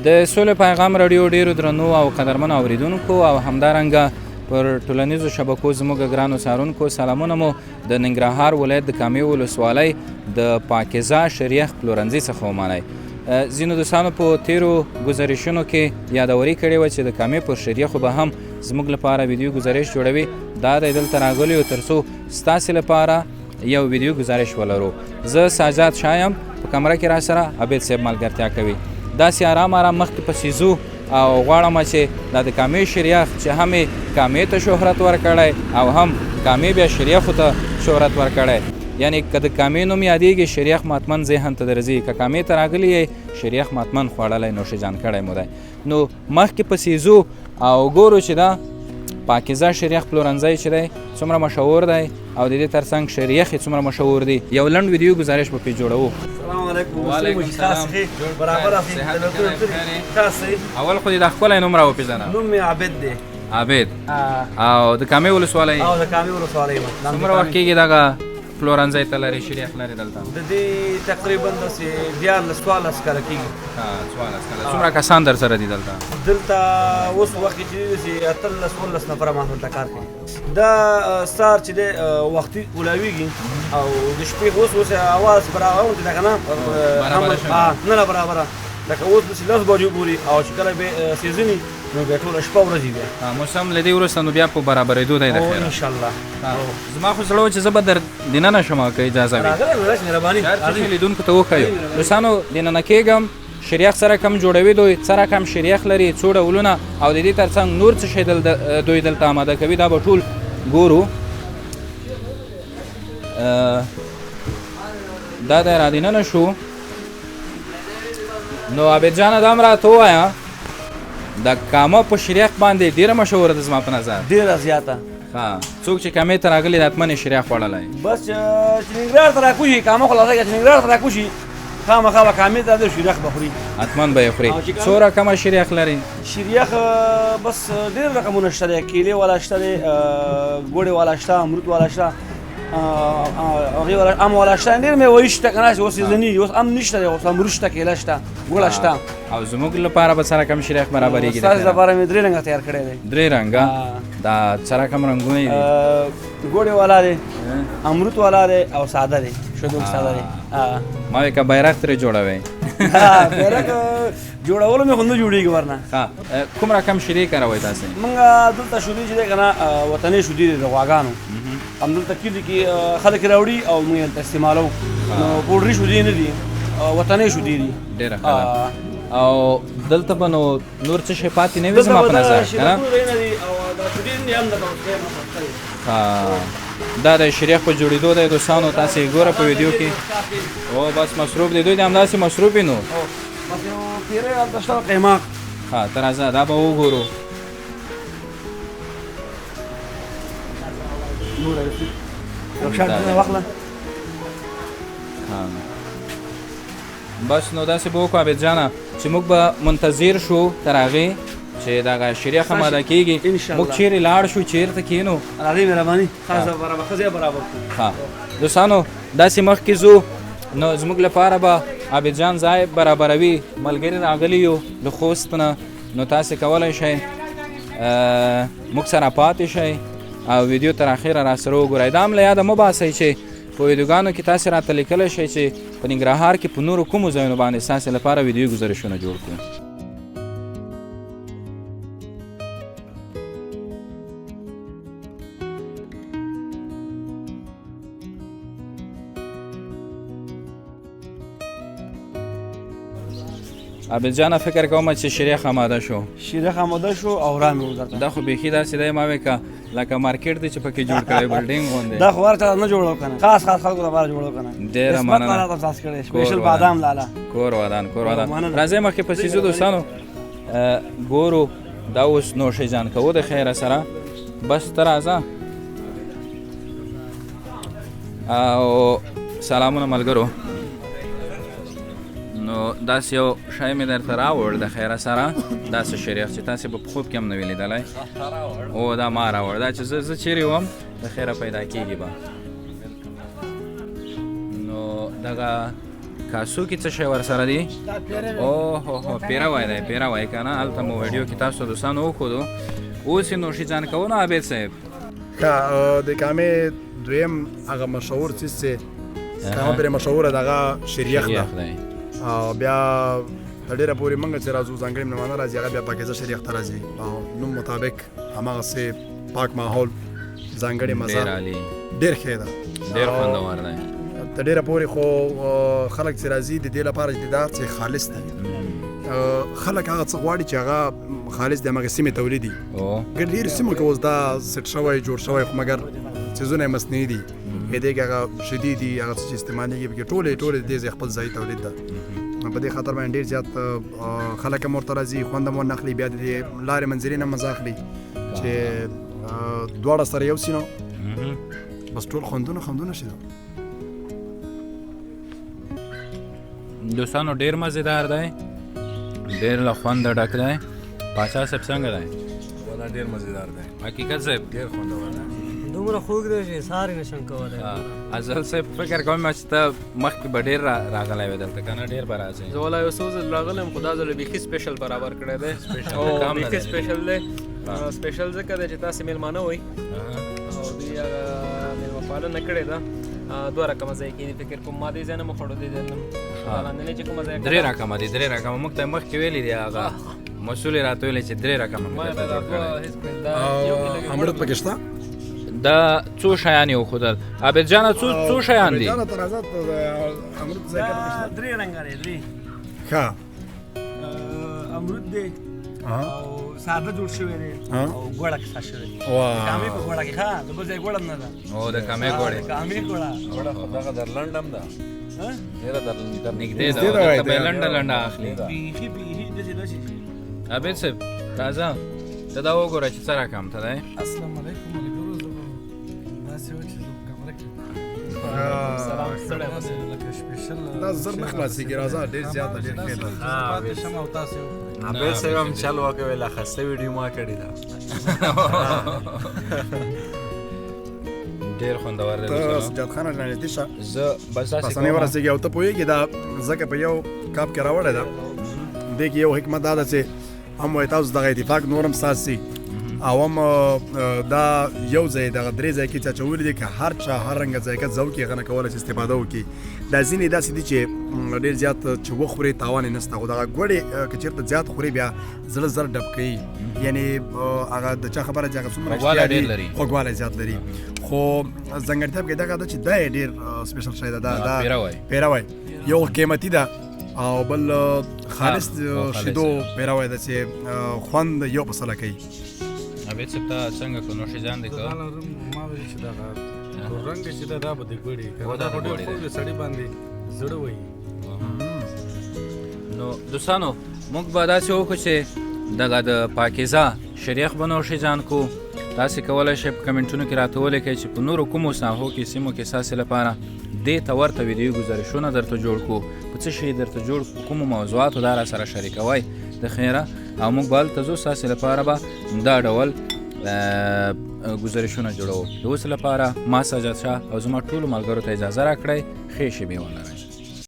د سولې پیغام راډیو ډیرو درنو او قدرمنو اوریدونکو او همدارنګه پر ټولنیزو شبکو زموږ ګرانو څارونکو سلامونه مو د ننګرهار ولایت د کامې ولسوالۍ د پاکیزه شریخ پلورنځي څخه ومنئ. ځینو دوستانو په تیرو ګزارشونو کې یادوري کړې وه چې د کامې پر شریخو به هم زموږ لپاره ویډیو ګزارش جوړوي. دا دی دلته راغلی یو ترڅو ستاسې لپاره یو ویډیو ګزارش ولرو. زه ساجاد شاه یم، په کمره کې را سره عابد صاحب ملګرتیا کوي. داسې آرام آرام مخکې پسې ځو او غواړم چې دا د کامې شریخ چې هم یې کامې ته شهرت ورکړی او هم کامې بیا شریخو ته شهرت ورکړی، یعنی که د کامې نوم یادېږي شریخ ماتمن ذهن ته درځي، که کامې ته راغلي یئ شریخ ماتمن خوړلی نوش جان کړی مو دی. نو مخکې پسې ځو او ګورو چې دا پاکیزه شریخ پلورنځی چې دی څومره مشهور دی او د دې ترڅنګ شریخ یې څومره مشهور دی. یو لنډ ویډیو ګزارش به پرې جوړوو. السلام علیکم. وعلیکم السلام. برابر. اول خو دې دا ښکلی نوم راوپېژنه. نوم مې عابد دی. عابد. او د کامې ولسوالۍ؟ او د کامې ولسوالۍ. څومره وخت کېږي دغه پلورنځی ته لرې شریخ لرې دلته؟ د دې تقریبا داسې 13 14 کاله کېږي. 14 کاله. څومره کسان در سره دي دلته؟ دلته اوس وخت کې چې داسې 18 19 نفره ما دلته کار کوي. دا سهار چې دی وختي کولاویږي او د شپې اوس اوس اواز برابر دی که نه نه نه برابره، لکه اوس داسې 10 بجو پورې، او چې کله به سیزني نو بیا ټوله شپه ورځ بیا. موسم له دې وروسته نو بیا په برابرېدو دی د خیره ان شاء الله. زما خو زړه و چې زه به در دننه شم که اجازه وي. راغلی مهرباني. هر څه چې لیدونکو ته وښیو. دوستانو دننه کېږم، شریخ سره کم جوړوي دوی، څه رقم شریخ لري، څو ډولونه او د دې ترڅنګ نور څه شی دوی دلته آماده کوي، دا به ټول ګورو. دا دی را دننه شو. نو عابد جانه دا هم راته ووایه د کامه په شریخ باندې ډېره مشهوره ده زما په نظر. ډېره زیاته. ښه، څوک چې کامې ته راغلي حتما یې شریخ خوړلی. بس چې ننګرهار ته راکوشي کامه خو لا ځکه چې ننګرهار ته راکوشي خامخا به کامې ته د شریخ به خوري. حتما به یې خوري. څو رقمه شریخ لري؟ شریخ بس ډېر رقمونه شته دی، کیلې والا شته دی، ګوړې والا شته، امرود والا شته، هغې والا ام والا شته، ډېر مېوې شته که نه چې اوس سیزني اوس ام نشته دی، اوس امرود شته، کیله شته، ګوړه شته. او زموږ لپاره به څه رقم شریخ برابرېږي؟ ستاسو لپاره مې 3 رنګه تیار کړی دی. 3 رنګه؟ دا څه رقم رنګونه دي؟ ګوړې والا دی، امرود والا دی او ساده دی، شدوک ساده دی. ما وایي که بیرغ ترې جوړوې. بیرغ جوړولو مې خو نه جوړېږي ورنه. کوم رقم شیدې کاروئ تاسې؟ موږ دلته شیدې چې دی که نه وطني شیدې دي د غواګانو، همدلته کلي کې خلک راوړي او موږ یې دلته استعمالوو. نو پوډري شیدې نه دي، وطني شیدې دي. ډېره ښه ده. او دلته به نو نور څه شی پاتې نه وي زما په نظر که نه؟ دا د شریخ په جوړېدو دی دوستانو، تاسې یې ګوره په ویډیو کې. او بس مصروف دی دوی، د همداسې مصروف یې نو. ښه ته راځه دا به وګورو. بس نو داسې به وکړو عابد جانه چې موږ به منتظر شو تر هغې چې دغه شریخ آماده کېږي. موږ چیرې لاړ شو، چیرته کښېنو؟ راځئ مهرباني، ښه ځای برابر کړو. ښه دوستانو داسې مخکې ځو نو زموږ لپاره به عابد جان ځای برابروي. ملګري راغلي یو له خوست نه، نو تاسې کولی شئ موږ سره پاتې شئ او ویډیو تر اخره را سره وګورئ. دا هم له یاده مه باسئ چې په ویډیوګانو کې تاسې راته لیکلی شئ چې په ننګرهار کې په نورو کومو ځایونو باندې ستاسې لپاره ویډیو ګزارشونه جوړ کړو. عابد جانه فکر کوم چې شریخ آماده شو. شریخ آماده شو او را مې ودرته. دا خو بیخي داسې دی ما وایي که لکه مارکیټ دی چې پکې جوړ کړی بلډینګ غوندې. دا خو هر چا نه جوړو که نه، خاص خاص خلکو لپاره جوړو که نه. ډېره مننه. راته خاص کړی سپیشل بادام لاله. کور ودان، کور ودان. راځئ مخکې پسې ځو دوستانو، ګورو دا اوس نوشې جان کوو د خیره سره. بس ته راځه. او سلامونه ملګرو. نو داسې یو شی مې درته راوړ د خیره سره، داسې شریخ چې تاسې به په خوب کې هم نه وي لیدلی. او دا ما راوړ، دا چې زه چیرې وم د خیره پیدا کېږي به. نو دغه کاسو کې څه شی ورسره دي؟ او هو هو، پیره وای دی، پیره وای که نه. هلته مو ویډیو کې تاسو دوستانو وښودو. اوس یې نوشي جان کوو نو عابد صاحب. ښه، د کامې دویم هغه مشهور څیز چې کامه پرې مشهوره ده، هغه شیریخ ده. او بیا تر ډېره پورې موږ چې راځو، ځانګړي مېلمانه راځي، هغه بیا پاکیزه شریخ ته راځي، او نوم مطابق هماغسې پاک ماحول، ځانګړې مزه، ډېر ښه ده، ډېر خوندور دی. تر ډېره پورې خو خلک چې راځي د دې لپاره چې دا چې خالص دی، خلک هغه څه غواړي چې هغه خالص د هماغې سیمې تولید دي. ډېرو سیمو کې اوس دا سیټ شوی جوړ شوی، خو مګر څیزونه یې مصنوعي دي. دې کې هغه شیدې دي، هغه څه چې استعمالېږي پکې ټولې د دې ځای خپل ځایي تولید ده. په دې خاطر باندې ډېر زیات خلک هم ورته راځي، خوند هم ورنه اخلي، بیا د دې لارې منظرې نه مزه اخلي چې دواړه سره یو سي، نو بس ټول خوندونه خوندونه شي. دوستانو ډېر مزیدار دی، ډېر له خونده ډک دی. پاچا صاحب څنګه دی؟ ولا ډېر مزیدار دی. حقیقت صاحب ډېر خوندور دی، دومره خوږ دی چې سار یې نشم کولی. ازل صاحب فکر کوم چې ته مخکې به ډېر راغلی وې دلته که نه؟ ډېر به راځې. زه ولا یو څو ځل راغلی یم، خو دا ځل بیخي special برابر کړی دی. بیخي special دی. special ځکه دی چې تاسې مېلمانه وئ او دوی هغه مېلمه پالنه کړې ده. دوه رقمه ځای کې فکر کوم، ما دې ځای نه مو خوړو، دې ځای نه لاندې چې کومه ځای درې رقمه دي، درې رقمه موږ ته مخکې ویلي دي، هغه مسؤل یې راته ویلي چې درې رقمه مې درته جوړ کړی. امرت پکې شته؟ دا څو شیان یې وښودل عابد جانه؟ څو شیان دي؟ عابد جانه ته راځه، امرود ذایقه پکې شته؟ درې رنګه دی، درې. ښه، امرود دی او ساده جوړ شوی دی او ګوړه کې ساه شوی دی. کامې په ګوړه کې، ښه د بل ځای ګوړه نه ده. او د کامې ګوړې، کامې ګوړه. ګوړه خو دغه در لنډه هم ده، ډېره در نږدې ده، دلته به یې لنډه لنډه اخلي. بیخي بیخي داسې داسې. عابد صاحب راځه، ته دا وګوره چې څه رقم ته دی. السلام علیکم ملګرو، زه به داسې وه چې زه په کمره کې سلام ستړی مه. لکه special دا زر نه خلاصېږي. راځه، ډېر زیات ډېر ښه ده. پاتې شم او تاسې وخورئ. عابد صاحب هم چل وکړ، لا خسته ویډیو ما کړې ده. ډېر خوندور دی. ته سجاد خان را نږدې شه، زه بس داسې اسانۍ ورسېږي. او ته پوهېږې دا ځکه په یو کاپ کې راوړی ده، دې کې یو حکمت دا ده چې هم وایي تاسو دغه اتفاق نور هم ستاسو او هم دا یو ځای دغه درې ځای کې چې اچولي دي، که هر چا هر رنګه ذایقه ذوق یې هغه نه کولی چې استفاده وکړي. دا ځینې داسې دي چې ډېر زیات چې وخورې تاوان یې نشته، خو دغه ګوړې که چېرته زیات خورې بیا زړه زر ډب کوي، یعنې هغه د چا خبره چې هغه څومره خوږوالی ډېر لري، خوږوالی زیات لري. خو ځانګړتیا پکې دغه ده چې دا یې ډېر special شی ده. دا پیره وای یو قیمتي ده او بل خالص شیدو پیره وای ده چې خوند یو په سله کوي. عابد صاحب ته څنګه کو نوشي جان دی؟ کو ما ویل چې دغه رنګ چې ده دا به د ګوړې، دا خو ډېر خوږ دی، سړي باندې زړه وهي. نو دوستانو موږ به داسې وکړو چې دغه د پاکیزه شریخ به نوشي جان کو. تاسې کولی شئ په کمنټونو کې راته ولیکئ چې په نورو کومو ساحو کې سیمو کې ستاسې لپاره دې ته ورته ویډیوي ګزارشونه درته جوړ کړو، په څه شي درته جوړ کړو، کومو موضوعاتو دا را سره شریکوئ د خیره، او موږ به هلته ځو ستاسې لپاره به دا ډول ګزارشونه جوړوو. د اوس لپاره ما سجاد شاه او زما ټولو ملګرو ته اجازه راکړئ. ښې شېبې ولرئ.